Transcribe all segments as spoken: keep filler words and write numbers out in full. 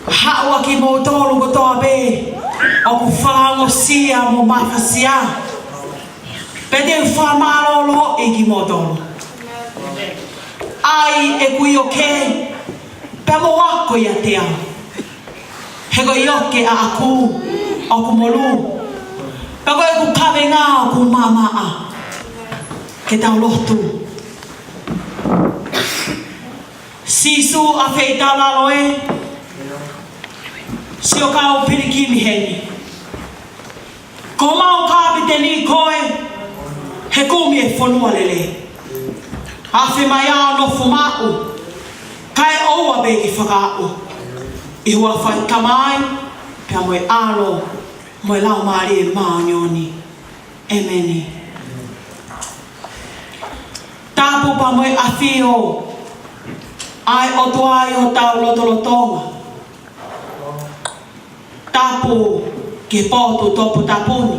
Haʻu ʻa kimoutolu kotoa pē ʻoku fakaongosia mo mafasia, pea te u fakamālōlōʻi kimoutolu. ʻAi ʻeku ioke, pea mou ako ʻiate au. He ko e ioke ʻaʻaku ʻoku molū, pea ko ʻeku kavenga ʻoku maʻamaʻa. Ke tau lotu. Sīsū ʻAfeitaulalo ē, siʻo kau pilikimi heni. Ko homau kapiteni koe, he kumi e fonua lelei. Afe mai ʻo nofo maʻu, kae ʻoua pē ke fakaaʻu. ʻI he huafa ʻo e Tamai, pea mo e ʻAlo, mo e Laumālie Māʻoniʻoni. ʻEmeni. Tapu pea mo e ʻafio ʻa e ʻOtua ʻi hotau lotolotonga. Tapu ki he potu toputapu ni.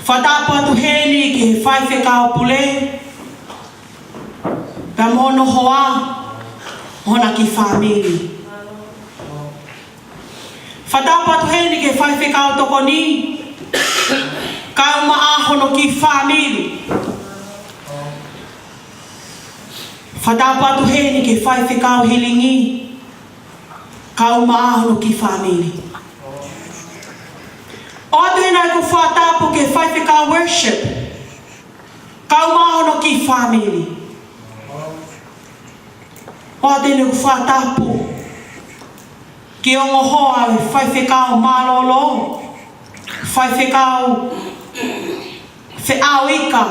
Fakatapu atu heni ki he faifekau pule, pea mo hono hoa, mo hona kiʻi fāmili. Fakatapu atu heni ki he faifekau tokoni, kae ʻumaʻā hono kiʻi fāmili. Fakatapu atu heni ki he faifekau hilingi, kae ʻumaʻā hono kiʻi fāmili. ʻOatu heni ʻeku fakatapu ki he faifekau worship, kae ʻumaʻā hono kiʻi fāmili. ʻOatu heni ʻeku fakatapu ki he ongo hoa ʻo e faifekau mālōlō, faifekau Feʻauika,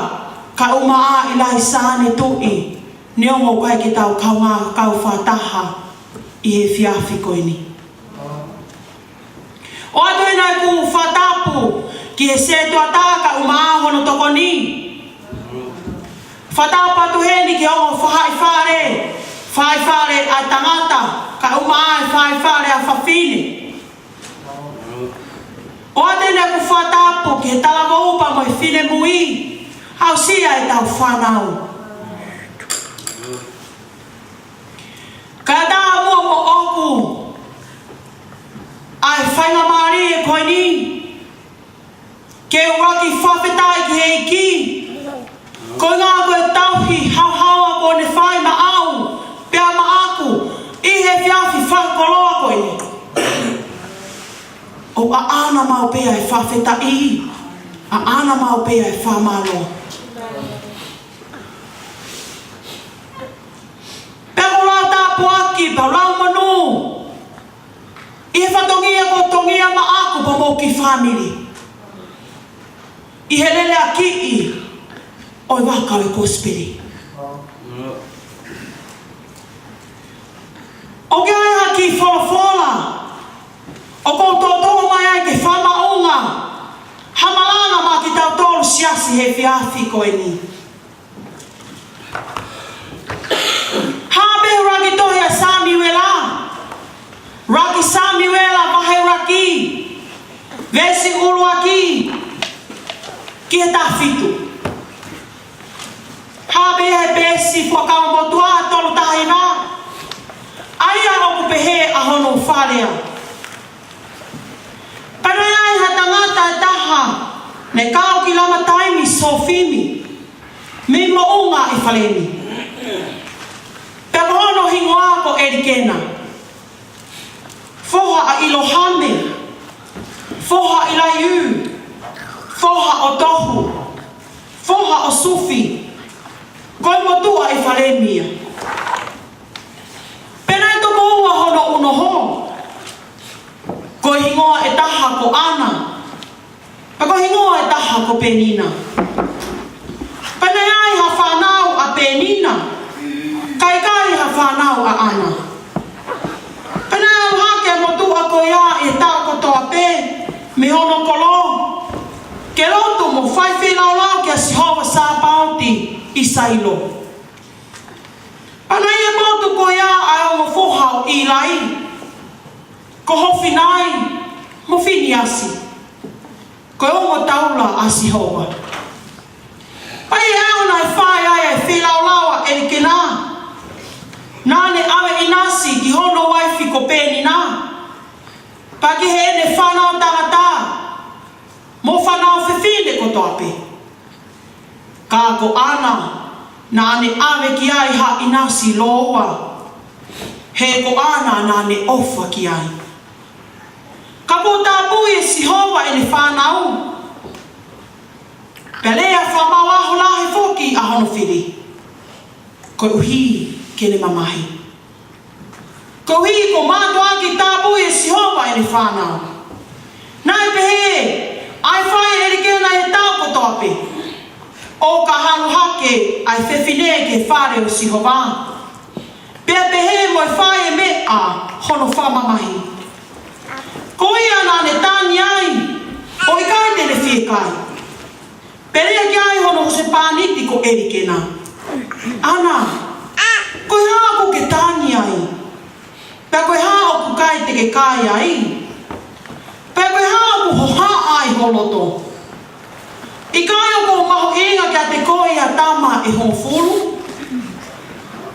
kae ʻumaʻā ʻIlaisa Netuʻi, neongo ʻoku ʻikai ke tau kaungā kau fakataha ʻi he efiafi ko eni. ʻOatu heni ʻeku fakatapu ki he sētuata kae ʻumaʻā hono tokoni. Fakatapu atu heni ki he ongo faifale, faifale ʻa tangata, kae ʻumaʻā e faifale ʻa fafine. ʻOatu heni ʻeku fakatapu ki he talavou pea mo e finemui, aʻusia ʻetau fānau. Kae ʻatā muʻa moʻoku ʻa e faingamālie ko eni ke u ʻuluaki fakafetaʻi ki he ʻEiki, koeʻuhi ko e tauhi haohaoa kuo ne fai maʻau pea maʻaku ʻi he efiafi fakakoloa ko eni. ʻOku ʻaʻana maʻu pē ʻa e fakafetaʻi, ʻaʻana maʻu pē ʻa e fakamālō. Pea ʻoku ou lau tāpuaki, pea ʻoku ou lau monū ʻi he fatongia kuo tongia maʻaku pea mo e kiʻi fāmili ʻi he leleakiʻi ʻo e vaka ʻo e kosipeli. ʻOku ʻi ai ha kiʻi folofola ʻoku ou toʻotoʻo mai ai ke fakamaʻunga ha malanga maʻa kitautolu siasi he efiafi ko eni. Hā pē ʻuluaki tohi ʻa Samiuela. ʻUluaki Samiuela vahe ʻuluaki, veesi ʻuluaki ki he taha fitu. Hā pē he peesi Fuakava Motuʻa tolu taha hiva, ʻa ia ʻoku pehē ʻa hono fakalea. Pea naʻe ʻi ai ha tangata ʻe taha, naʻe kau ki Lamataimi Sofimi, mei moʻunga ʻEfalemi. Pea ko hono hingoa ko ʻElikena, foha ʻa ʻIlohame, foha ʻa ʻIlaiu, foha ʻo Tohu, foha ʻo Sufi, ko e motuʻa ʻEfalemi ia. Pea naʻe toko ua hono ʻunoho, ko e hingoa ʻe taha ko ʻAna, pea ko e hingoa ʻe taha ko Penina. Pea naʻe ʻi ai ha fānau ʻa Penina, kae ʻikai ha fānau ʻa ʻAna. Pea naʻe ʻalu hake ʻa e motuʻa ko ia ʻi he taʻu kotoa pē mei hono kolo, ke lotu mo fai feilaulau kia Sihova Sāpaoti ʻi Sailo. Pea naʻe ʻi he motu ko ia ʻa e ongo foha ʻo ʻIlai, ko Hofinai mo Finiasi, ko e ongo taula ʻa Sihova. Pea ʻi he ʻaho naʻe fai ai ʻa e feilaulau ʻa ʻElikena, naʻa pea ki heʻene fānau tangata mo fānau fefine kotoa pē. Ka ko ʻAna naʻa ne ʻave ki ai ha ʻinasi lōua, he ko ʻAna naʻa ne ʻofa ki ai. Ka kuo tāpui ʻe Sihova ʻene fānau, pea lea fakamāuʻi lahi foki ʻa hono fili, koeʻuhi ke ne mamahi. Koeʻuhi kuo mātuʻaki tāpui ʻe Sihova ʻene fānau. Naʻe pehē ʻa e fai ʻe ʻElikena ʻi he taʻu kotoa pē, ʻo ka hanu hake ʻa e fefine ki he fale ʻo Sihova, pea pehē mo e fai ʻa e meʻa hono fakamamahi. Ko ia naʻa ne tangi ai, ʻo ʻikai te ne fiekaia. Pea lea ki ai hono husepāniti ko ʻElikena, ʻAna, ko e hā ʻoku ke tangi ai? Pea ko e hā ʻoku ʻikai te ke kai ai? Pea ko e hā ʻoku hohaʻa ai ho loto? ʻIkai ʻoku ou mahuʻinga kiate koe ʻi ha tama ʻe hongofulu?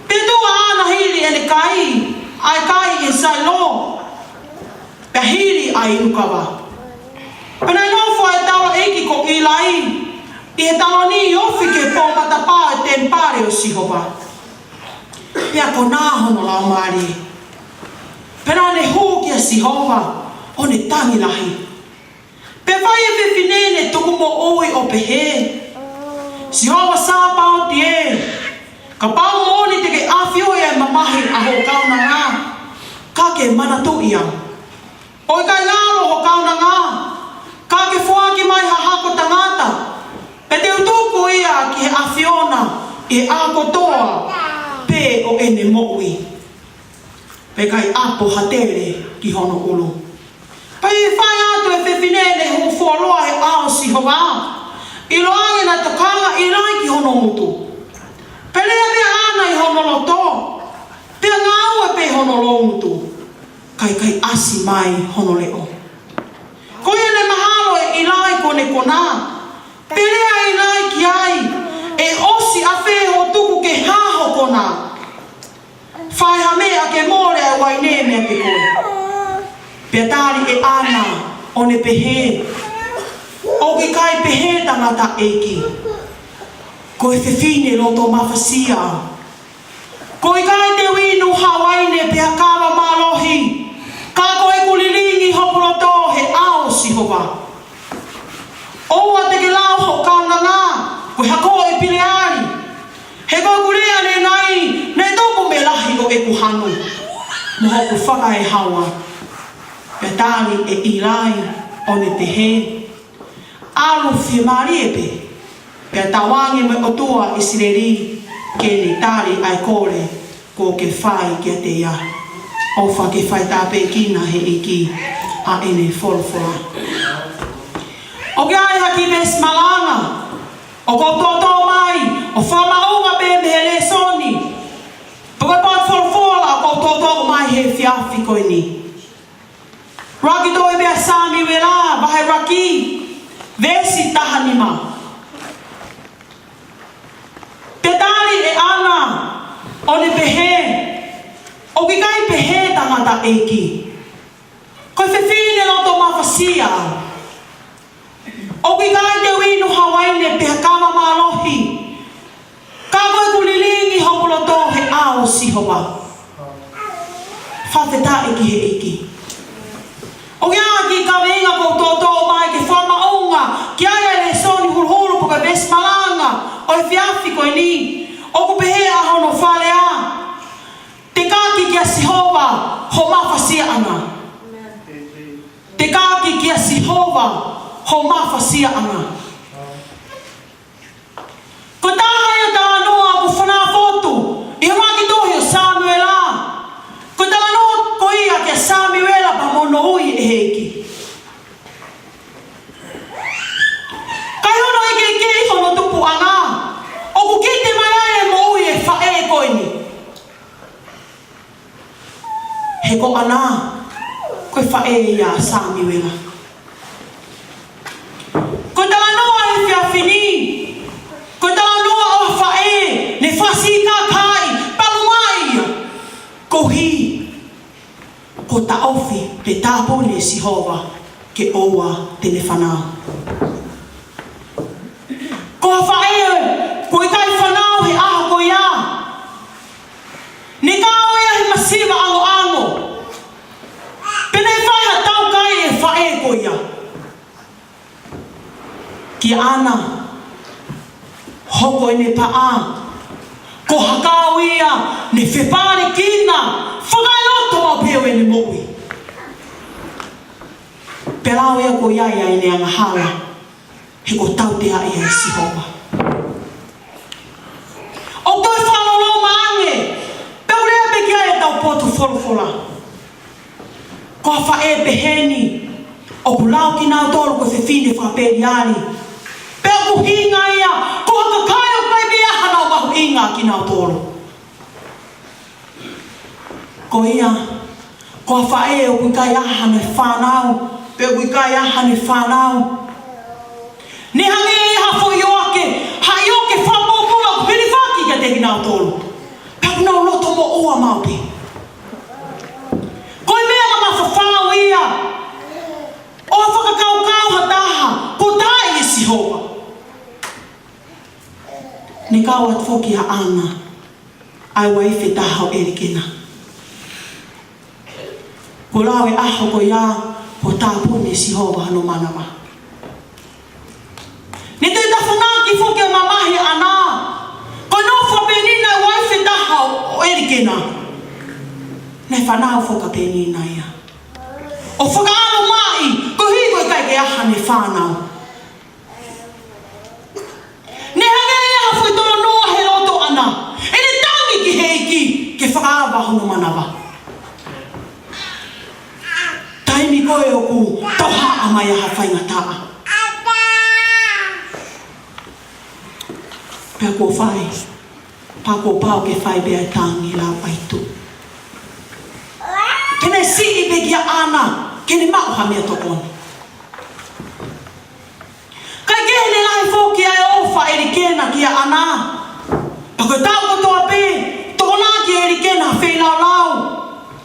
Pea tuʻu ʻa ʻAna hili ʻene kai ʻa e kai ʻi Sailo, pea hili ʻa e inu kava. Pea naʻe nofo ʻa e taulaʻeiki ko ʻIlai ʻi he taloni ofi ki he pou matapā ʻo e temipale ʻo Sihova, pea konā hono laumālie. Pea naʻa ne hū kia Sihova ʻo ne tangi lahi. Pea fai ʻe he fefine ʻene tukumoʻui ʻo pehē, Sihova Sāpaoti ē, kapau moʻoni te ke ʻafioʻi ʻa e mamahi ʻa hoʻo kaunanga, ka ke manatuʻi au. ʻO ʻikai ngalo hoʻo kaunanga, ka ke foaki mai ha hako tangata, pea te u tuku ia ki he ʻAfiona ʻi he ʻaho kotoa pē ʻo ʻene moʻui, pea ʻikai ʻapo ha tele ki hono ʻulu. Pea ʻi he fai atu ʻe he fefine ʻene hū fuoloa he ʻao ʻo Sihova, ʻiloange naʻe tokanga ʻa ʻIlai ki hono ngutu. Pea lea pē ʻa ʻAna ʻi hono loto, pea ngāue pē hono loungutu, ka ʻikai ʻasi mai hono leʻo. Ko ia naʻe mahalo ʻe ʻIlai kuo ne konā, pea lea ʻa ʻIlai ki ai, ʻE ʻosi ʻafē hoʻo tuku ke hā hoʻo konā? Fai ha meʻa ke mole ʻa e uaine meiate koe. Pea tali ʻe ʻAna ʻo ne pehē, ʻOku ʻikai pehē, tangataʻeiki. Ko e fefine loto mafasia au. Ko e ʻikai te u inu ha uaine pe ha kava mālohi, ka ko ʻeku lilingi hoku loto he ʻao ʻo Sihova. ʻOua te ke lau hoʻo kaunanga ko e hako ʻo e Pileali, he ko ʻeku lea ʻanenai naʻe tupu mei he lahi ʻo ʻeku hanu mo hoku fakaehaua. Pea tali ʻe ʻIlai ʻo ne pehē, ʻAlu fiemālie pē, pea tauange mo e ʻOtua ʻo ʻIsileli ke ne tali ʻa e kole kuo ke fai kiate ia. ʻOfa ke fai tāpuekina ʻe he ʻEiki ʻa ʻene folofola. ʻOku ʻi ai ha kiʻi veesi malanga ʻoku ou toʻotoʻo mai ʻo fakamaʻunga pē mei he lēsoni, pe ko e potu folofola ʻoku ou toʻotoʻo mai he efiafi ko eni. ʻUluaki tohi pē ʻa Samiuela, vahe ʻuluaki, veesi taha nima. Pea tali ʻe ʻAna ʻo ne pehē, ʻOku ʻikai pehē, tangataʻeiki. Ko e fefine loto mafasia au. ʻOku ʻikai te u inu ha uaine pe ha kava mālohi, ka ko ʻeku lilingi hoku loto he ʻao ʻo Sihova. Fakafetaʻi ki he ʻEiki. ʻOku ʻi ai ha kiʻi kaveinga ʻoku ou toʻotoʻo mai ke fakamaʻunga ki ai ʻa e lēsoni huluhulu pe ko e veesi malanga ʻo e efiafi ko eni. ʻOku pehē ʻa hono fakalea, Tekaki kia Sihova ho mafasiaʻanga. Tekaki kia Sihova ho mafasiaʻanga. Ko e taha ia e talanoa ʻoku fanafotu ʻi he ʻuluaki tohi ʻo Samiuela. Ko e talanoa ko ia kia Samiuela pea mo hono ui ʻe he ʻEiki. Ka ʻi hono ʻekeʻeke ʻi hono tupuʻanga, ʻoku kite mai ai e moʻui e faʻē ko eni. He ko ʻAna, ko e faʻē ia ʻa Samiuela. Ko e talanoa he efiafi ni, ko e talanoa ʻo e faʻē ne fakasikakaʻi, palumai ia, koeʻuhi kuo taʻofi Pea tāpuni ʻe Sihova ke ʻoua te ne fānau. Ko ha faʻē ʻoku ʻikai fānau he ʻaho ko ia, ne kau ia he masiva ʻangoʻango, pea ne fai ha taukae ʻe he faʻē ko ia kia ʻAna, hoko ʻene paʻa ko ha kau ia ne fepalekina, fakaeloto maʻu pē ʻo ʻene moʻui. Pea lau ia ko ia ia ʻene angahala, he kuo tautea ia ʻe Sihova. ʻOku toe fakaloloma ange, pea u lea pē ki ai ʻetau potu folofola. Ko ha faʻē pehē ni, ʻoku lau kinautolu ko e fefine faka-Peliali, pea ʻoku ʻuhinga ia ko ha kakai ʻoku ʻikai pē ʻi ai hanau mahuʻinga kinautolu. Ko ia, ko ha faʻē ʻoku ʻikai ʻi ai hano fānau, pea ʻoku ʻikai ʻi ai hano fānau, ne hangē ia ha foʻi ʻoake, ha ʻoake fakapōpula ʻoku hilifaki kiate kinautolu, pea ʻoku nau loto moʻua maʻu pē. Ko e meʻa mamafa fau ia ʻo e fakakaukau ʻa ha taha kuo taaʻi ʻe Sihova. Ne kau atu foki ʻa ʻAna, ʻa e uaifi ʻe taha ʻo ʻElikena. Kuo lau ʻi he ʻaho ko ia, kuo tāpuni ʻe Sihova hono manava. Ne toe tafunaki foki ʻa e mamahi ʻa ʻAna, ko e nofo ʻa Penina, ʻa e uaifi ʻe taha ʻo ʻElikena. Ne fānau foki ʻa Penina ia, ʻo fakaʻalomaʻi, koeʻuhi ko e ʻikai ke ʻi ai hano fānau. Ne hangē ia ha foʻi tolonoa he loto ʻaʻana, ʻene tangi ki he ʻEiki ke fakaava hono manava. Taimi ko ē ʻoku tohaʻa mai ai ha faingataʻa, pea kuo fai, pea kuo pau ke fai pē ʻa e tangi lau ʻaitū. Ke ne siʻi pē kia ʻAna ke ne maʻu ha meʻatokoni. Kae kehe, ne lahi foki ʻa e ʻofa ʻa ʻElikena kia ʻAna. Pea ko e taʻu kotoa pē, tokonaki ʻe ʻElikena ha feilaulau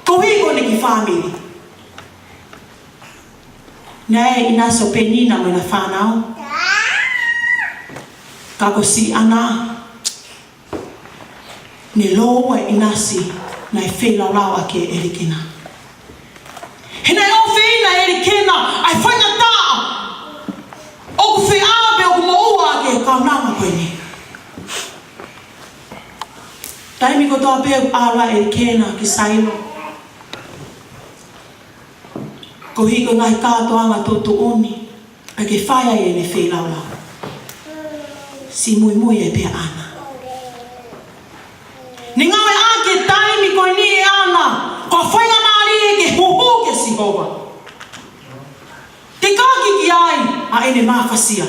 koeʻuhi ko ʻene kiʻi fāmili. Naʻe ʻinasi ʻa Penina mo ʻena fānau, ka ko siʻi ʻAna, ne lōua e ʻinasi naʻe feilaulau ʻaki ʻe ʻElikena. He naʻe ʻofeina ʻe ʻElikena ʻa e faingataʻa ʻoku feʻao pea ʻoku moʻua ʻaki e kaunanga ko eni. Taimi kotoa pē ʻoku ʻalu ai ʻa ʻElikena ki Sailo, koeʻuhi ko e ngaahi kātoanga tuʻutuʻuni, pea ke fai ai ʻene feilaulau, siʻi muimui ai pē ʻa ʻAna. Ne ngāueʻaki e taimi ko eni ʻe ʻAna ko ha faingamālie ke huhu kia Sihova, tekaki ki ai ʻa ʻene mafasia.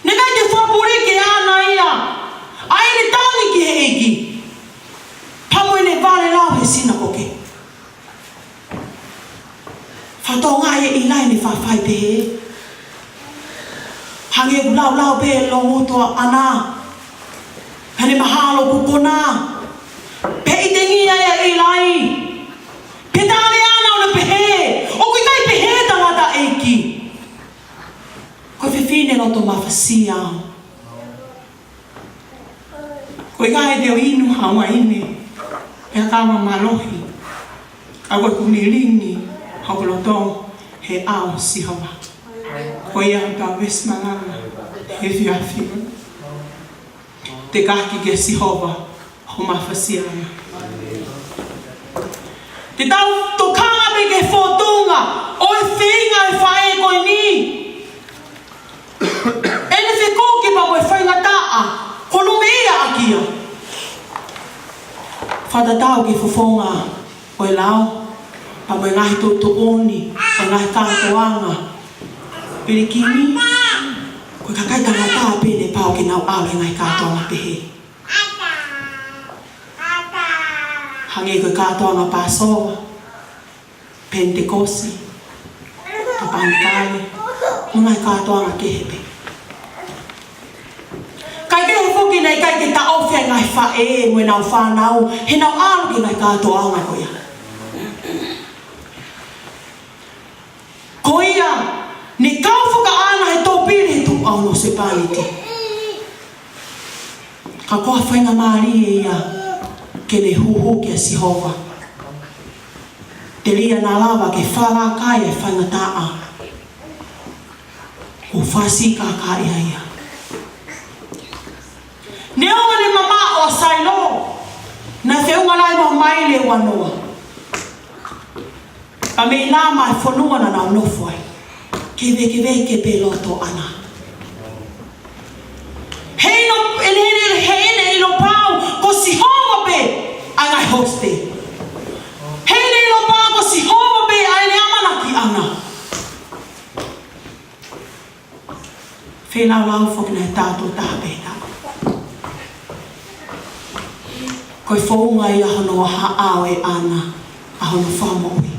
Ne ʻikai ke fakapuliki ʻe ʻAna ia ʻa ʻene tangi ki he ʻEiki, pea mo ʻene vale lau he sinakoke. Fakatokangaʻi ʻe ʻĪlai ne faʻa fai pehē. Hangē ʻoku laulau pē e loungutu ʻa ʻAna, pea ne mahalo kuo kona. Pea ʻitengia ia ʻe ʻĪlai, pea tali ʻe ʻAna ʻo ne pehē, ʻoku ʻikai pehē tangataʻeiki. Ko e fefine loto mafasia au. Ko e ʻikai te u inu ha uaine, pea kava mālohi, ka ko ʻeku nilingi hoku loto he ʻao ʻo Sihova. Ko ia ʻoku tau veesi malanga he efiafi. Tekaki kia Sihova ho mafasiaʻanga. Te tau tokanga pē ki he fōtunga ʻo e feinga ʻa e faʻē ko eni, ʻene fekuki pea mo e faingataʻa kuo lumeʻia ʻaki ia. Fakatatau ki he fofonga ʻo e lao, pea mo e ngaahi tuʻutuʻuni ʻo e ngaahi kātoanga pilikimi, ko e kakai tangata pē ne pau ke nau ʻalu he ngaahi kātoanga pehē. Hangē ko e kātoanga Pāsova, Penitekosi, Tapanikale, mo e ngaahi kātoanga kehe pē. Kae kehe foki, naʻe ʻikai ke taʻofi ʻa e ngaahi faʻē mo ʻenau fānau heʻenau ʻalu ki he ngaahi kātoanga ko ia. Ko ia, ne kau fakaʻana he tōpili he tuʻu ʻa hono sepaniti. Ka ko ha faingamālie ia ke ne huhu kia Sihova. Telia naʻa lava ke fālaka e faingataʻa ʻo fasi kākā ia ia. Neongo ne mamaʻo ʻa Sailo, naʻe feʻunga nai mo e maile ʻe uanoa. Pea mei Lama e fonua naʻa nau nofo ai, ke vekeveke pē loto ʻana. He ʻilo, he ʻilo, he ʻilo pau ko Sihova pē ʻa e ngaahi host. He ʻilo pau ko Sihova pē ʻa ʻene ʻamanaki ʻana. Feilaulau foki naʻe taʻotaha pē taʻu. Ko e founga ia hono haʻao ʻe ʻAna ʻa hono fakamoʻui.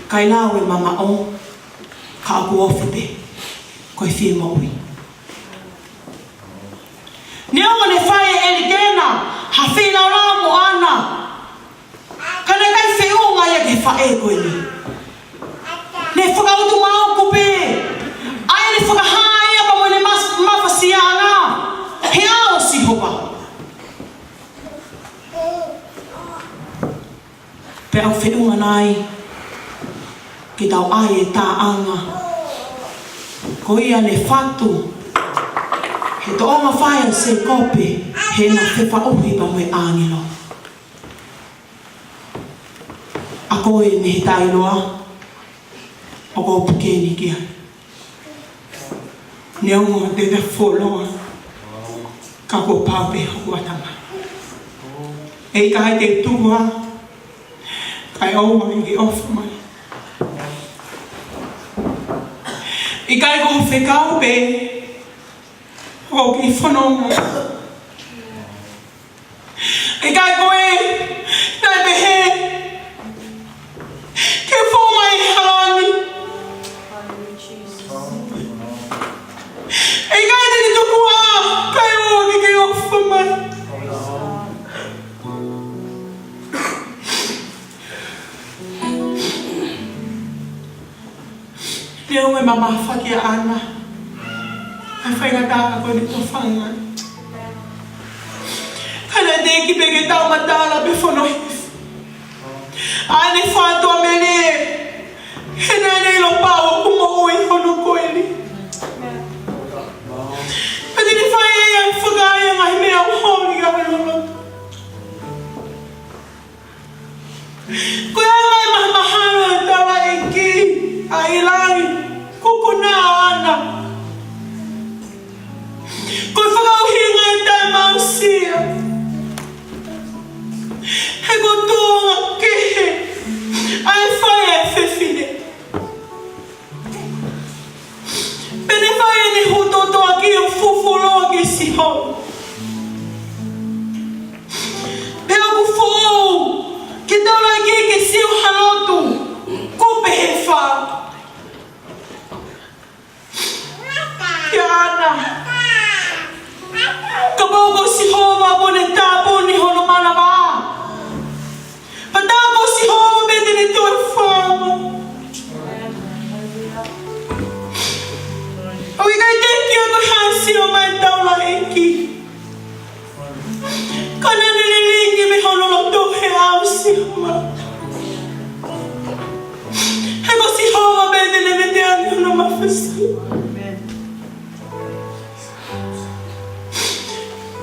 ʻIkai lau e mamaʻo, ka ʻoku ofi pē ko e fie moʻui. Neongo ne fai ʻe ʻElikena ha feilaulau mo ʻAna, ka naʻe ʻikai feʻunga ia ki he faʻē ko eni. Ne fakautu maʻu pē ʻa ʻene fakahā ia pea mo ʻene mas-, mafasiaʻanga he ʻao ʻo Sihova. Pea ʻoku feʻunga nai ke tau ʻai e taʻanga ko ia ne fatu he toʻonga fai ʻa Sēkope heʻena fefaʻuhi pea mo e ʻāngelo. ʻA koe mei he taʻeʻiloa, ʻoku ou puke ni ki ai. Neongo te ta fuoloa, ka kuo pau pē hoku ʻatamai. ʻE ʻikai te u tuku ā, kae ʻoua ʻe ke ʻofa mai. ʻIkai ko hoʻo fekau pē ʻoku ou kiʻi fononga. ʻIkai ko e, naʻe pehē ke fou mai he hala ni. ʻIkai te ke tuku ā, kae ʻoua ke ke ʻofa mai. Neongo e mamafa kia ʻAna ʻa e faingataʻa ko eni ʻoku fai ai, ka naʻe teʻeki pē ke taumatala pe fono hifo ʻa ʻene fātuʻa mele, he naʻa ne ʻilo pau ʻoku moʻui hono ko eni. Pea te ne fai ʻe ia e fakaʻaiʻai e ngaahi meʻa ʻoku holi ʻi he loto. Ko e anga e mahamahalo ʻa e taulaʻeiki ʻa ʻIlai, ko e kona ʻo ʻAna. Ko e fakaʻuhinga ʻe taʻemāʻusia. He ko e tuʻunga kehe ʻa e fai ʻa e fefine. Pea ne fai ʻene hū tōtōaki ʻo fufuloa kia Sihova. Pea ʻoku foʻou ki he taulaʻeiki ke sio ha lotu kuo pehē fā. Kia ʻAna, kapau ko Sihova kuo ne tāpuni hono manava, pea tā ko Sihova pē te ne toe fāma. ʻOku ʻikai teʻeki ai ko e hā e sio mai e taulaʻeiki, ka naʻa ne lilingi mei hono loto he ʻao ʻo Sihova. He ko Sihova pē te ne vete ange hono mafasia.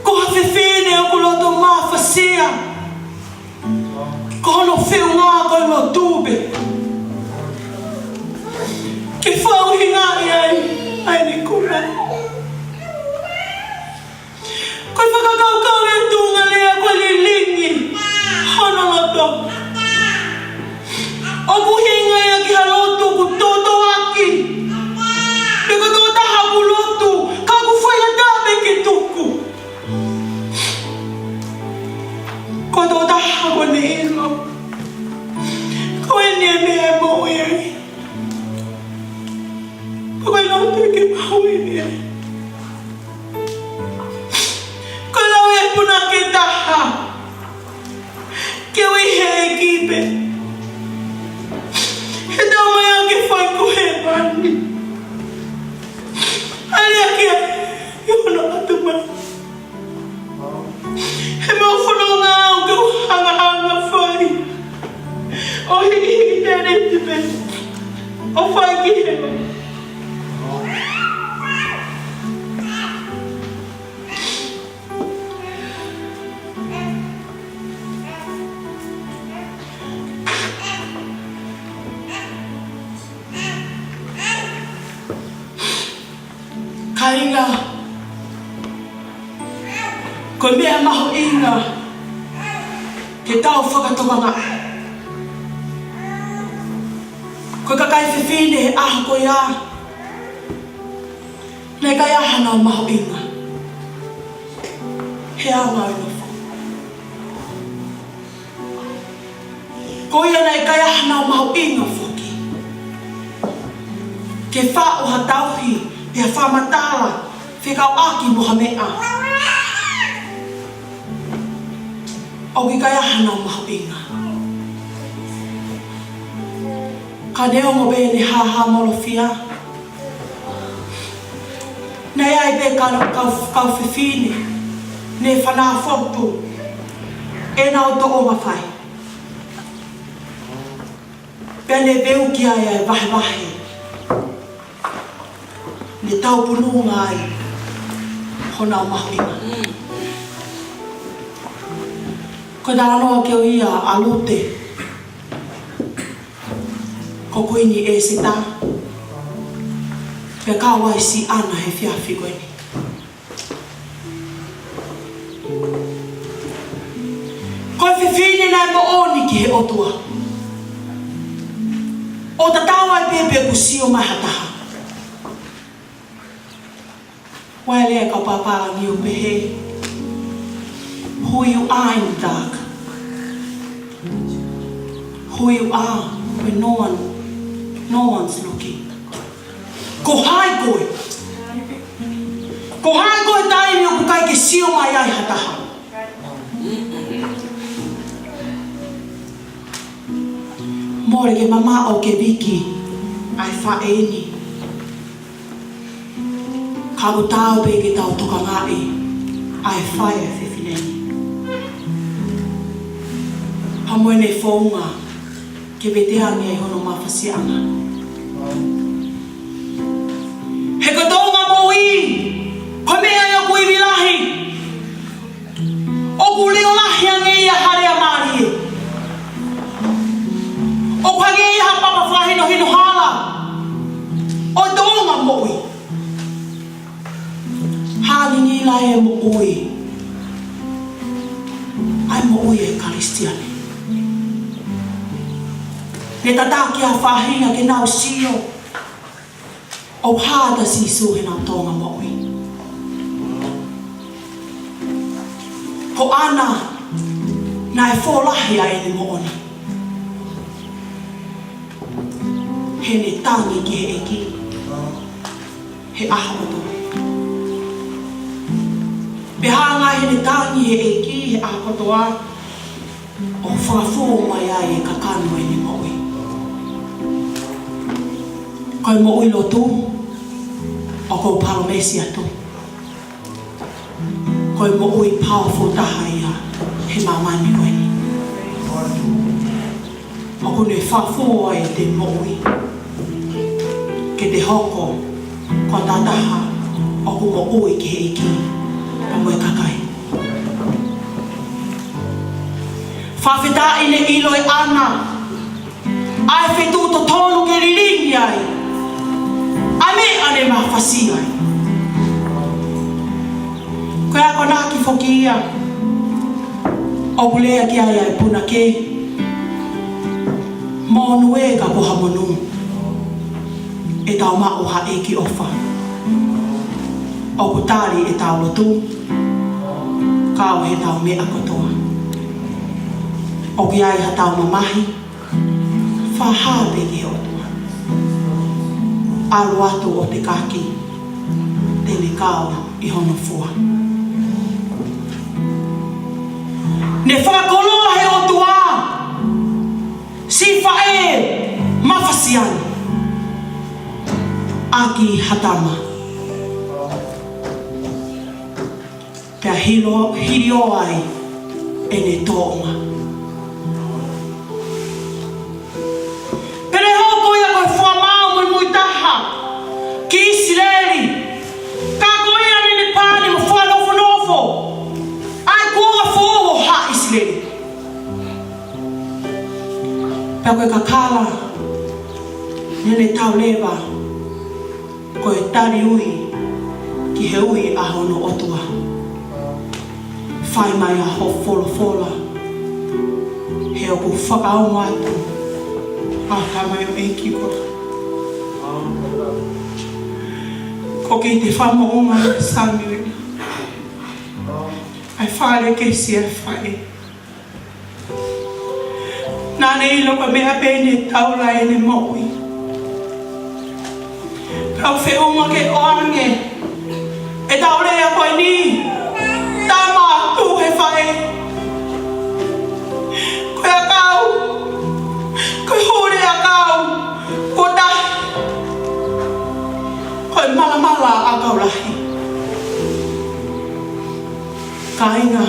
Ko ha fefine ʻoku loto mafasia, ko hono feʻunga ko e lotu pē ke fakaʻuhingaʻi ai ʻa ʻene kula. Ko e fakakaukau ʻa e tuʻunga lea ko e lilingi hono loto. ʻOku ʻuhinga ia ki ha lotu ʻoku tōtōaki. Pe ko e tokotaha ʻoku lotu, ka ʻoku faingataʻa pē ke tuku. Ko e tokotaha ʻoku ne ʻilo ko eni e meʻa ʻe moʻui ai. Ko e lotu ke mahuʻinga ai. Ko e lau ʻe he punake ʻe taha, ke ui he ʻEiki pē. He tau mai Inga, ko e meʻa mahuʻinga ke tau fakatokangaʻi, ko e kakai fefine he ʻaho ko ia, naʻe ʻikai ha nau mahuʻinga he anga ʻo e nofo. Ko ia naʻe ʻikai ha nau mahuʻinga foki ke faʻu ha tauhi pe ha fakamatala fekauʻaki mo ha meʻa. ʻOku ʻikai ha nau mahuʻinga. Ka neongo pē ʻene hāhāmolofia, naʻe ʻi ai pē kau, kau, kau fefine ne fanā fotu ʻenau toʻonga fai, pea ne veuki ai ʻa e vahevahe ne tau pununga ai honau mahuʻinga. Ko e talanoa ko ia ʻa Lute, ko Kuini ʻEseta, pea kau ai siʻana he efiafi ko eni. Ko e fefine naʻe moʻoni ki he ʻOtua, ʻo tatau ai pē pe ʻoku sio mai ha taha. Ko e lea ʻa e kau pāpālangi ʻo pehē, "Who you are in the dark, who you are when no one, no one's looking." Ko hai koe? Ko hai koe taimi ʻoku ʻikai ke sio mai ai ha taha? Mole ke mamaʻo ke viki ʻa e faʻē ni, ka ʻoku taau pē ke tau tokangaʻi ʻa e fai ʻa e fefine ni, pea mo ʻene founga ke veteange ai hono mafasiaʻanga. He ko e toʻonga moʻui, ko e meʻa ia ʻoku ivi lahi. ʻOku leʻo lahi ange ia ha lea mālie. ʻOku hangē ia ha papa fakahinohino hala ʻo e toʻonga moʻui. Hangingila e moʻui, ʻa e moʻui ʻa e Kalisitiane. Ne tataki ʻa e faʻahinga ke nau sio ʻoku hā ʻa Sīsū heʻenau toʻonga moʻui. Ko ʻAna, naʻe fō lahi ʻa ʻene moʻoni heʻene tangi ki he ʻEiki he ʻaho kotoa. Pea hanga heʻene tangi he ʻEiki he ʻaho kotoa ʻo fakafō mai ai e kakano ʻene moʻui. Ko e moʻui lotu, ʻoku ou palōmesi atu, ko e moʻui powerful taha ia he māmani ko eni. ʻOku ne fakafō ai ʻete moʻui ke te hoko ko ha taha ʻoku moʻui ki he ʻEiki pea mo e kakai. Fakafetaʻi ne ʻilo ʻe ʻAna ʻa e feituʻu totonu ke lilingi ai ʻa e meʻa ne mafasi ai. Ko e akonaki foki ia ʻoku lea ki ai ʻa e punake: Monū ē ka ko ha monū ʻetau maʻu ha ʻEiki ʻofa, ʻoku tali ʻetau lotu, kau heʻetau meʻa kotoa. ʻOku ʻi ai haʻatau mamahi, fakahā pē ki he ʻOtua. ʻAlu atu ʻo tekaki, te ne kau ʻi hono fua. Ne fakakoloa he ʻOtua siʻi faʻē mafasiaʻanga ʻaki ha tama, pea hilo, hilio ai ʻene toʻonga. Pea ne hoko ia ko e fua maau muimui taha ki ʻIsileli. Ka ko ia naʻe pāni mo fua nofonofo ʻa e kuonga foʻou ʻo haʻa ʻIsileli. Pea ko e kakala naʻe tau leva ko e tali ui he ui ʻa hono ʻOtua. Fai mai ʻa hoʻo folofola, he ʻoku fakaongo atu ʻa e tamaioʻeiki ko ē. Ko e kiʻi fakamoʻoni ʻa Samiuela, ʻa e fale kesi ʻa e faʻē. Naʻá ne ʻilo ko e meʻa pē ʻene taula ʻene moʻui. Pea u feʻunga ke ʻoange ʻetau lea ko eni, tama tuʻu he faʻē. Ko e ʻakau, ko e hū lea ʻakau, ko e tahi, ko e malamala ʻakau lahi. Kāinga,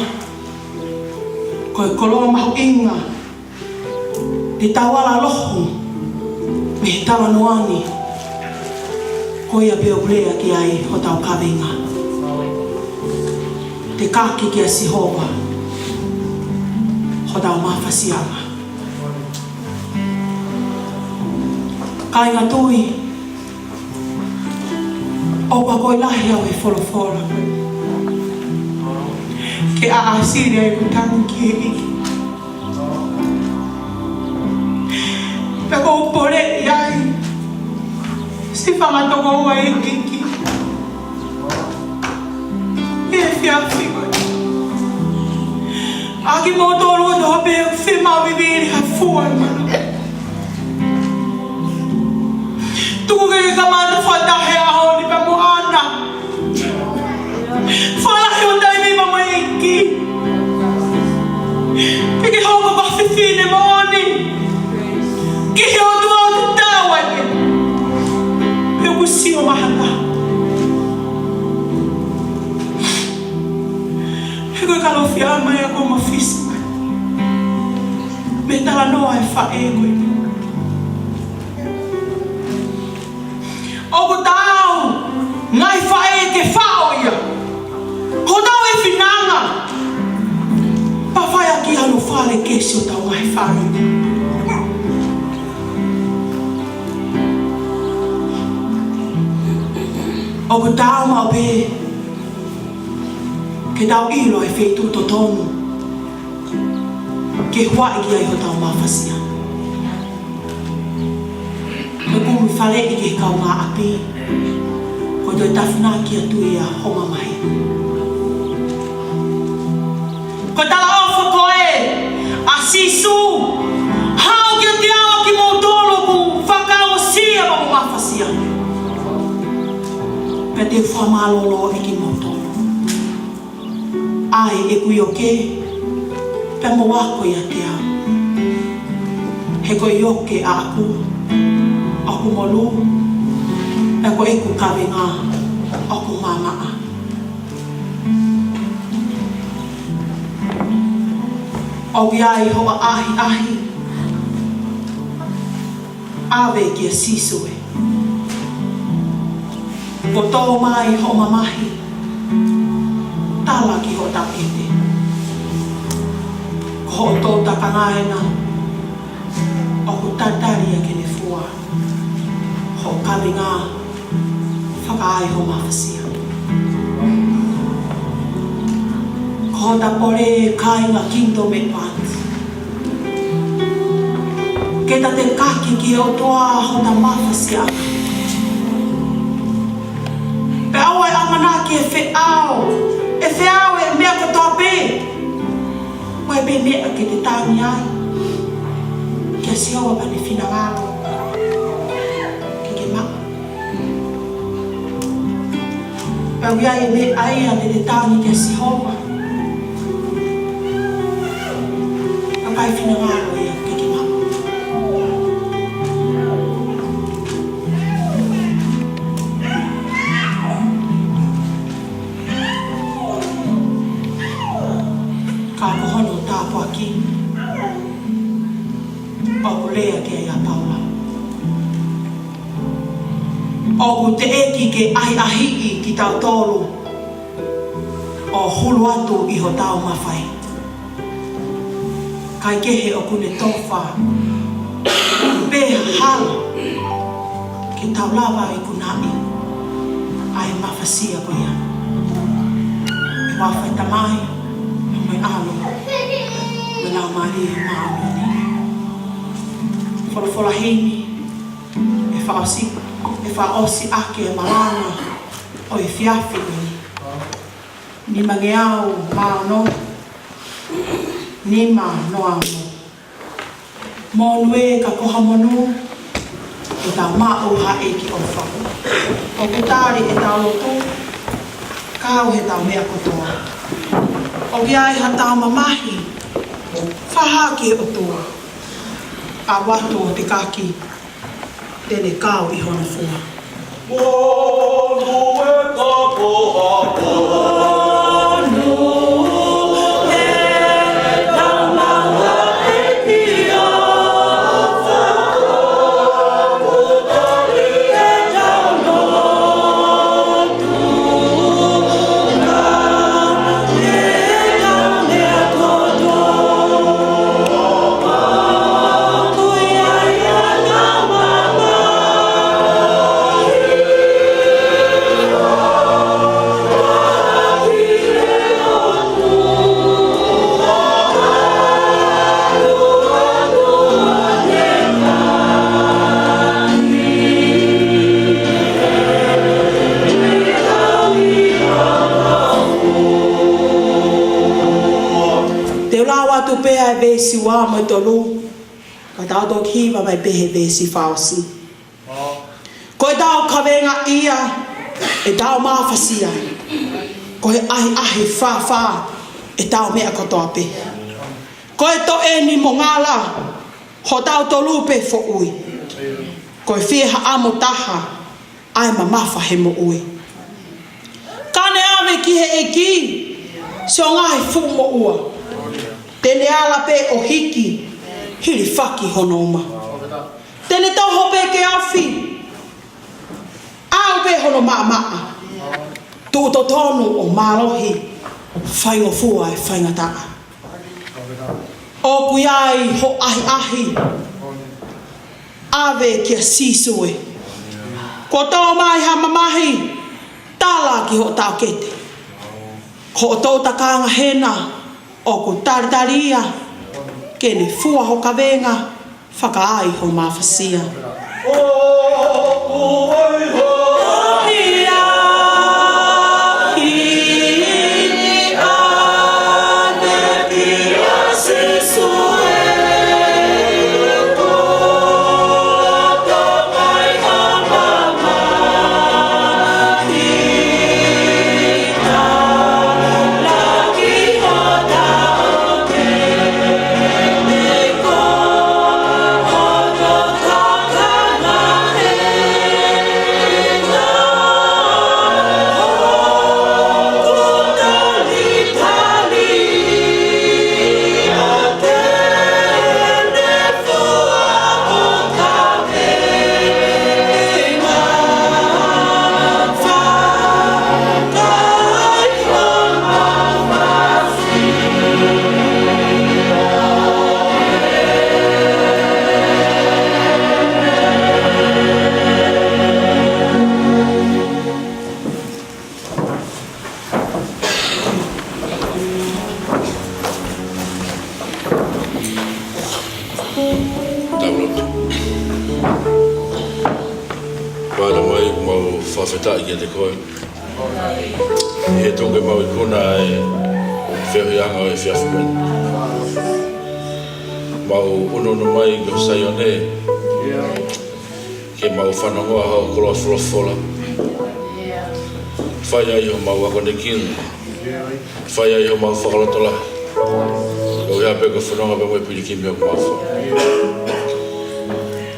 ko e koloa mahuʻinga ʻetau ala loho mei he talanoa ni, ko ia pē ʻoku lea ki ai hotau kaveinga. Tekaki kia Sihova hotau mafasiaʻanga. Kāinga tui, ʻoku ou kole lahi au he folofola ke ʻaʻasili ai ʻeku tangi ki he ʻEiki. Pea ʻoku ou poleʻi ai siʻi fanga tokoua ʻi he ʻEiki he efiafi ko eni. ʻA kimoutolu ʻoku mou pehē ʻoku fiemaʻu vivili ha fua ʻi manu. Tuku ke ke kamata fakataha he ʻaho ni pea mo ʻAna. Fakalahi ho taimi pea mo e ʻEiki. Ke ke hoko ko ha fefine moʻoni ki he ʻOtua ʻoku tatau ai pē pe ʻoku sio mai ha taha. He ko e kalofiama ia ʻoku mafisi mai mei he talanoa ʻa e faʻē ko eni. ʻOku taau ngaahi faʻē ke faʻo ia ko hotau ʻefinanga, pea fai ʻaki hono fale kesi hotau ngaahi fale. ʻOku taau maʻu pē ke tau ʻilo e feituʻu totonu ke huaʻi ki ai hotau mafasia. Ko e kumi faleʻi ki he kaungāʻapi, ko e toe tafunaki atu ia ho mamahi. Ko e talaʻofa ko ē ʻa Sīsū, haʻu kiate au ʻa kimoutolu ʻoku fakaʻosia mo mafasia, pea te u fakamālōlōʻi kimoutolu. ʻAi ʻeku ioke, pea mou ako ʻiate au. He ko e ioke ʻaʻaku ʻoku molu, pea ko ʻeku kavenga ʻoku maʻamaʻa. ʻOku ʻi ai hoʻo ʻahiʻahi, ʻave kia Sīsū ē. Kuo tō mai hoʻo mamahi, tala ki hoʻo taʻokete. Ko hoʻo tō takanga ena, ʻoku tatali ia ke ne fua hoʻo kavenga fakaʻai ho mafasia. Ko hota pole kāinga Kingdom Advance, ke ta tekaki ki he ʻOtua hota mafasia. Pea ʻoua ʻe ʻamanaki ʻe feʻao, ʻe feʻao e meʻa kotoa pē. Ko e pē meʻa ke te tangi ai kia Sihova pea ne finangalo ke ke maʻu. Pea ʻoku ʻi ai e meʻa ia te te tangi kia Sihova, ka ʻikai finangalo ia ke ke maʻu. Ka ko hono tāpuaki ʻoku lea ki ai ʻa Paula, ʻoku teʻeki ke ʻahiʻahiʻi kitautolu ʻo hulu atu ʻi hotau mafai. Kae kehe ʻoku ne tofa pē ha hala ke tau lava ʻo ikunaʻi ʻa e mafasia ko ia. Huafa ʻo e Tamai, mo e ʻAlo, mo e Laumālie Māʻoniʻoni. Folofola heni ʻe fakaʻosi, ʻe fakaʻosi ʻaki e malanga ʻo e efiafi ni. Nimangeau mā ono, nima noa ono. Monū ē ka ko ha monū, ʻetau maʻu ha ʻEiki ʻofa. ʻOku tali ʻetau lotu, kau heʻetau meʻa kotoa. ʻOku ʻi ai haʻatau mamahi, fakahā ki he ʻOtua. ʻAlu atu ʻo tekaki, te ne kau ʻi hono fua. Te u lau atu pē ʻa e veesi ua mo e tolu, ka tau toki hiva mai pē he veesi fakaʻosi. Ko ʻetau kavenga ia ʻetau mafasia. Ko e ʻahiʻahi fāfā ʻetau meʻa kotoa pē. Ko e toʻe ni mo ngala hotau tolu pē foʻui. Ko e fie haʻamo taha ʻa e mamafa he moʻui. Ka ne ʻave ki he ʻEiki siʻo ngaahi fuʻu moʻua. Te ne ala pē ʻo hiki, hilifaki hono uma. Te ne toho pē ke ofi, ʻave pē hono maʻamaʻa. Tuʻu totonu ʻo mālohi, faingofua e faingataʻa. ʻOku ʻi ai ho ʻahiʻahi, ʻave kia Sīsū ē. Kuo tō mai ha mamahi, tala ki hoʻo taʻokete. Ko hoʻo tokanga hena, ʻoku talitali ia ke ne fua ho kavenga, fakaai ho mafasia. Tau lotu. Tamai, ʻoku mau fakafetaʻi kiate koe ʻi he tuku ke mau ikuna e feohiʻanga ʻo e efiafi ni. Mau ʻunuʻunu mai ki ho Saione, ke mau fanongoa hoʻo koloa folofola. Fai ai homau akonekina. Fai ai homau fakalotolahi. Ko ia pē ko e fononga pē mo e pilikimi ʻoku mau fai.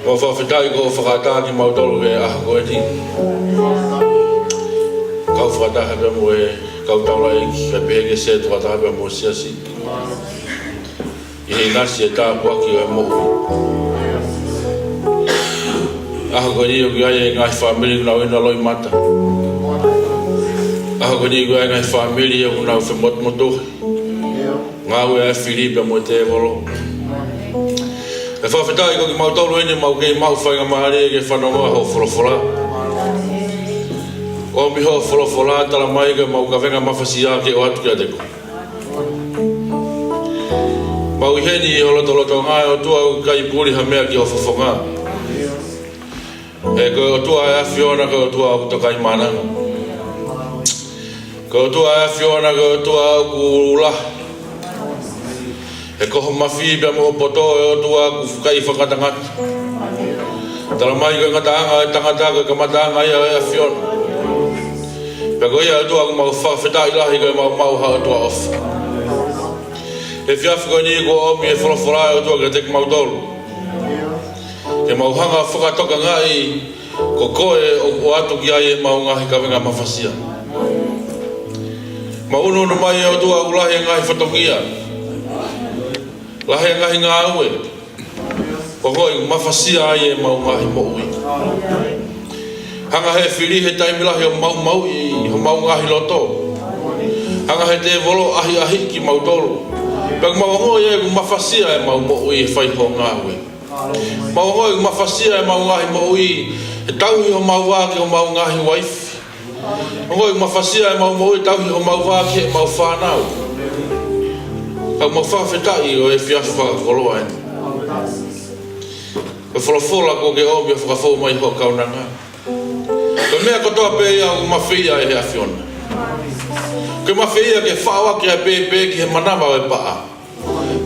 Mau fakafetaʻi ko hoʻo fakaʻatā kimautolu he ʻaho ko eni. Kau fakataha pē mo e kau taulaʻeiki, kae pehē ki he sētuata pē mo e siasi. ʻI he ʻinasi e tāpuaki ʻo e moʻui. ʻAho ko eni ʻoku ʻi ai e ngaahi fāmili ʻoku nau inu loʻimata. ʻAho ko eni ʻoku ʻi ai e ngaahi fāmili ʻoku nau femotumotuhi. Ngāue ʻa e fili pea mo e tēvolo. ʻE fakafetaʻi ko kimautolu eni mau kei maʻu faingamālie ke fanongoa hoʻo folofola. ʻOmi hoʻo folofola, talamai ko ʻemau kavenga mafasia ke ʻoatu kiate koe. Mau ʻi heni ʻi ho lotolotonga, ʻe ʻOtua, ʻoku ʻikai puli ha meʻa ki ho fofonga. He ko e ʻOtua ʻa e ʻAfiona, ko e ʻOtua ʻoku tokaimaʻananga. Ko e ʻOtua ʻa e ʻAfiona, ko e ʻOtua ʻoku lahi. He ko ho mafi pea mo ho poto, ʻe ʻOtua, ʻoku ʻikai fakatangata. Talamai ko e ngataʻanga ʻo e tangata ko e kamataʻanga ia ʻo e ʻAfiona. Pea ko ia, ʻe ʻOtua, ʻoku mau fakafetaʻi lahi ko ʻemau maʻu ha ʻOtua ʻofa. He efiafi ko eni kuo ʻomi e folofola, ʻe ʻOtua, kiate kimautolu. Ke mau hanga ʻo fakatokangaʻi ko koe ʻoku ʻoatu ki ai ʻemau ngaahi kavenga mafasia. Mau ʻunuʻunu mai, ʻe ʻOtua, ʻoku lahi e ngaahi fatongia, lahi e ngaahi ngāue, ʻoku ʻikai mafasia ai ʻemau ngaahi moʻui. Hanga ʻe he fili he taimi lahi ʻo maumauʻi homau ngaahi loto. Hanga ʻe he tēvolo ʻo ʻahiʻahiʻi kimautolu. Pea ʻoku mau ongoʻi ʻoku mafasia ʻemau moʻui he fai hoʻo ngāue. Mau ongoʻi ʻoku mafasia ʻemau ngaahi moʻui he tauhi homau vā ki homau ngaahi uaifi. Ongoʻi ʻoku mafasia ʻemau moʻui he tauhi homau vā ki heʻemau fānau. Ka ʻoku mau fakafetaʻi ʻi he efiafi fakakoloa eni. Ko e folofola kuo ke ʻomi ʻo fakafou mai ʻi ho kaunanga. Ko e meʻa kotoa pē ia ʻoku mafeia ʻe he ʻAfiona. Ko e mafeia ke faʻo ʻaki ʻa e pēpē ki he manava ʻo e paʻa.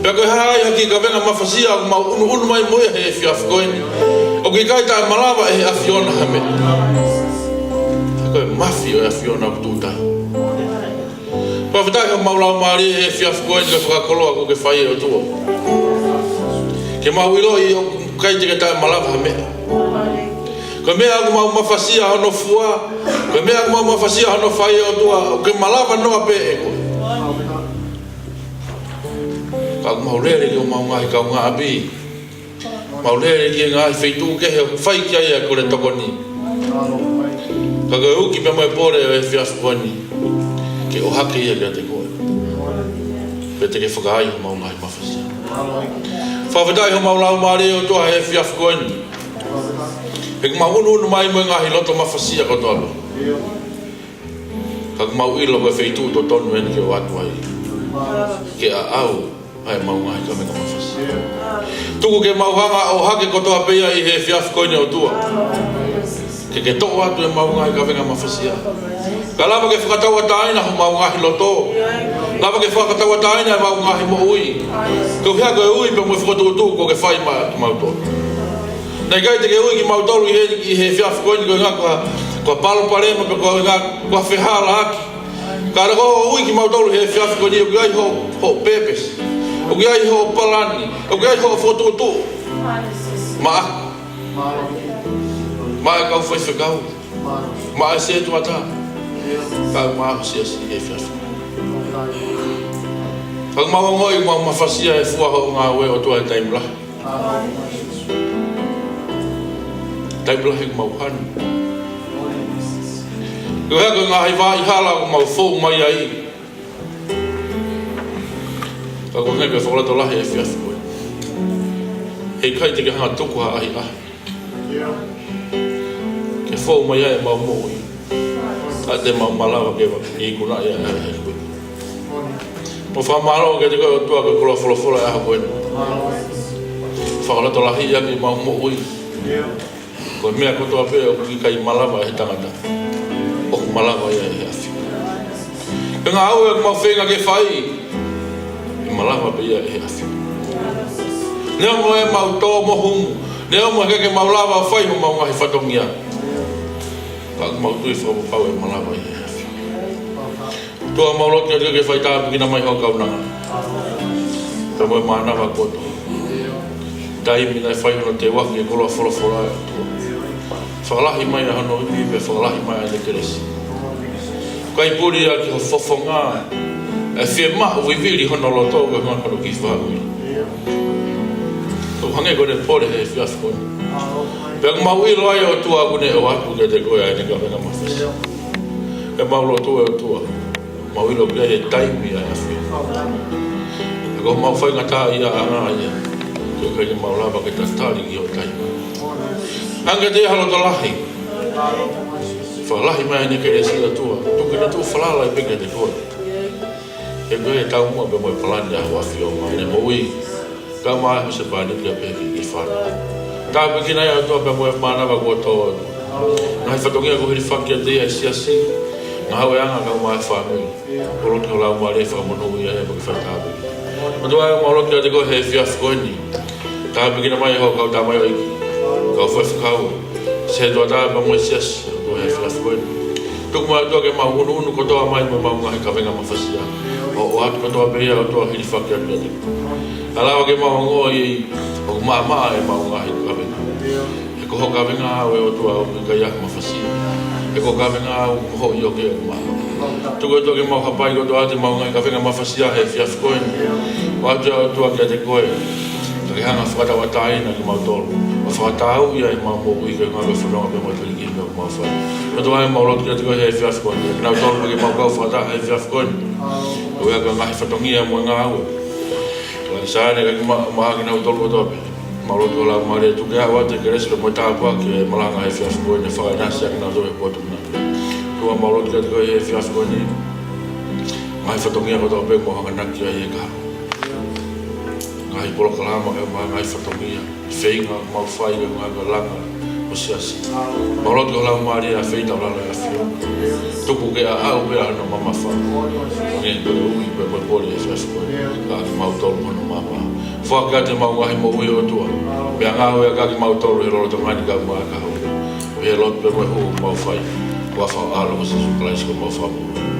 Pea ko e hā ai ha kiʻi kavenga mafasia ʻoku mau ʻunuʻunu mai mo ia he efiafi ko eni, ʻoku ʻikai taʻemalava ʻe he ʻAfiona ha meʻa. He ko e mafi ʻo e ʻAfiona ʻoku tuʻu taha. Fakafetaʻi homau laumālie he efiafi ko eni, ko e fakakoloa kuo ke fai, ʻe ʻOtua. Ke mau ʻiloʻi ʻoku ʻikai te ke taʻemalava ha meʻa. Ko e meʻa ʻoku mau mafasia hono fua, ko e meʻa ʻoku mau mafasia hono fai, ʻe ʻOtua, ʻoku ke malava noa pē ʻe koe. Ka ʻoku mau lele ki homau ngaahi kaungāʻapi. Mau lele ki he ngaahi feituʻu kehe ʻoku fai ki ai ʻa e kole tokoni. Ka ko e uki pea mo e pole ʻo e efiafi ko eni, ke ʻohake ia kiate koe. Pea te ke fakaai homau ngaahi mafasia. Fakafetaʻi homau laumālie, ʻe ʻOtua, he efiafi ko eni. He ʻoku mau ʻunuʻunu mai mo e ngaahi loto mafasia kotoa pē. Ka ʻoku mau ʻilo ko e feituʻu totonu eni ke ʻoatu ai, ke ʻaʻau ai ʻemau ngaahi kavenga mafasia. Tuku ke mau hanga ʻo ʻohake kotoa pē ia ʻi he efiafi ko eni, ʻe ʻOtua. Ke ke toʻo atu ʻemau ngaahi kavenga mafasia. Ka lava ke fakatauʻatāina homau ngaahi loto. Lava ke fakatauʻatāina ʻemau ngaahi moʻui. Koeʻuhi ko e ui pea mo e fokotuʻutuʻu kuo ke fai maʻa kimautolu. Naʻe ʻikai te ke ui kimautolu ʻi he, ʻi he efiafi ko eni koeʻuhi ko ha, ko ha palopalema pe koeʻuhi ko ha fehālaaki. Ka ko hoʻo ui kimautolu he efiafi ko eni, ʻoku ʻi ai hoʻo, hoʻo purpose. ʻOku ʻi ai hoʻo palani. ʻOku ʻi ai hoʻo fokotuʻutuʻu. Maʻaku. Maʻa e kau faifekau. Maʻa e sētuata. Kae ʻumaʻā ho siasi he efiafi. Ka ʻoku mau ongoʻi ʻoku mau mafasia he fua hoʻo ngāue, ʻe ʻOtua, he taimi lahi. Taimi lahi ʻoku mau hanu. Ko e hā, ko e ngaahi vaʻa hala ʻoku mau fou mai ai. Ka ʻoku hangē ko e fakalotolahi he efiafi ko eni, heʻikai te ke hanga ʻo tuku ha ʻahiʻahi ke fou mai ai ʻemau moʻui, ka te mau malava ke ikunaʻi ʻa e ʻahiʻahi ko ē. Mau fakamālō kiate koe, ʻe ʻOtua, ko e koloa folofola ʻo e ʻaho ko eni. Fakalotolahiʻi ʻaki ʻemau moʻui. Ko e meʻa kotoa pē ʻoku ʻikai malava ʻe he tangata, ʻoku malava ia ʻe he ʻAfiona. Ko e ngāue ʻoku mau feinga ke fai, ʻe malava pē ia ʻe he ʻAfiona. Neongo ʻemau tō mo humu, neongo ʻoku ʻikai ke mau lava ʻo fai homau ngaahi fatongia, ka ʻoku mau tui fakapapau ʻe malava ia ʻe he ʻAfiona. ʻOtua, mau lotu kiate koe ke fai tāpuekina mai ho kaunanga, pea mo e mānava kotoa. Taimi naʻe fai hono teuaki e koloa folofola, ʻe ʻOtua, fakalahi mai ʻa hono ivi pea fakalahi mai ʻa e kelesi. ʻIkai puli ia ki ho fofonga e fiemaʻu vivili hono loto, ko e ngaahi hono kiʻi faʻu ia. ʻOku hangē ko ʻene pole he efiafi ko eni. Pea ʻoku mau ʻilo ai, ʻe ʻOtua, ʻoku ne ʻoatu kiate koe ʻa ʻene kavenga mafasia. ʻOku mau lotu, ʻe ʻOtua, mau ʻilo pē ʻa e taimi ʻa e ʻAfiona. He ko homau faingataʻaʻia ʻanga ia, ʻoku ʻikai ke mau lava ke tatali ki ho taimi. Hanga ʻe he ʻAfiona, loto lahi. Lahi mai ʻEne kelesi ʻOtua, tuku ke ne tuʻu falala pē kiate koe. He ko e taumuʻa pē mo e palani ʻa Hoʻo ʻAfio mai ʻi heʻene moʻui, kae ʻumaʻā e husepāniti pea pehē ki he kiʻi fānau. Tāpuekina ia ʻOtua pea mo e mānava kuo tō. Ngaahi fatongia kuo hilifaki kiate ia ʻe he siasi, ngaahi ngāueʻanga kae ʻumaʻā e fāmili. Kuo lotu ki ho Laumālie fakamonūʻia ia pea ke fai tāpuekina. ʻOtua ē, mau lotu kiate koe he efiafi ko eni. Tāpuekina mai hoʻo kau tamaioʻeiki, kau faifekau, setuata pea mo e siasi, ʻOtua he efiafi ko eni. Tuku mai ʻOtua ke mau ʻunuʻunu kotoa mai mo ʻemau ngaahi kavenga mafasia. ʻO, ʻoatu kotoa pē ia ʻOtua hilifaki atu kiate koe. Kae lava ke mau ongoʻi ʻoku maʻamaʻa ʻemau ngaahi kavenga. He ko hoʻo kavenga ʻaʻau ʻe ʻOtua ʻoku ʻikai ha mafasia. He ko hoʻo kavenga ʻaʻau ʻoku mohoʻi ʻo ʻikai ʻoku maʻamaʻa. Tuku ʻOtua ke mau hapai kotoa ʻemau ngaahi kavenga mafasia he efiafi ko eni. ʻOatu ia ʻOtua kiate koe. Ka ke hanga ʻo fakatauʻatāina kimautolu. ʻO fakatāuʻi ʻemau moʻui ke ngāue fononga pea mo e fili ki he meʻa ʻoku mau fai. ʻOtua ē, mau lotu kiate koe he efiafi ko eni. Kinautolu pē ke mau kau fakataha he efiafi ko eni. ʻOku ʻi ai ha ngaahi fatongia mo e ngāue. Laʻi Saione, ka ke ma-, maʻa kinautolu kotoa pē. Mau lotu ki ho Laumālie, tuku ke aʻu atu e kelesi pea mo e tāpuaki ʻo e malanga he efiafi ko eni, fakaʻinasi ʻa kinautolu he potu na. ʻOtua mau lotu kiate koe he efiafi ko eni. Ngaahi fatongia kotoa pē mau hanganaki ai he kahaʻu. Ngaahi polokalama kae ʻumaʻā e ngaahi fatongia. Feinga mau fai ke ngaahi langa ʻo e siasi. Mau lotu ki ho Laumālie ʻa e feitaulalo ʻa e ʻAfio. Tuku ke aʻau pē ʻa hono mamafa. Hangē ko e ui pē mo e pole ʻa e efiafi ko eni. Ka kimautolu hono mamafa. Foaki atu ʻemau ngaahi moʻui ʻOtua. Pea ngāue ʻaki kimautolu he lolotonga ni kae ʻumaʻā e kahaʻu. Pea lotu pē mo e hū ʻoku mau fai. Ko e huafa ʻo ho ʻAlo ko Sīsū Kalaisi ko homau Fakamoʻui.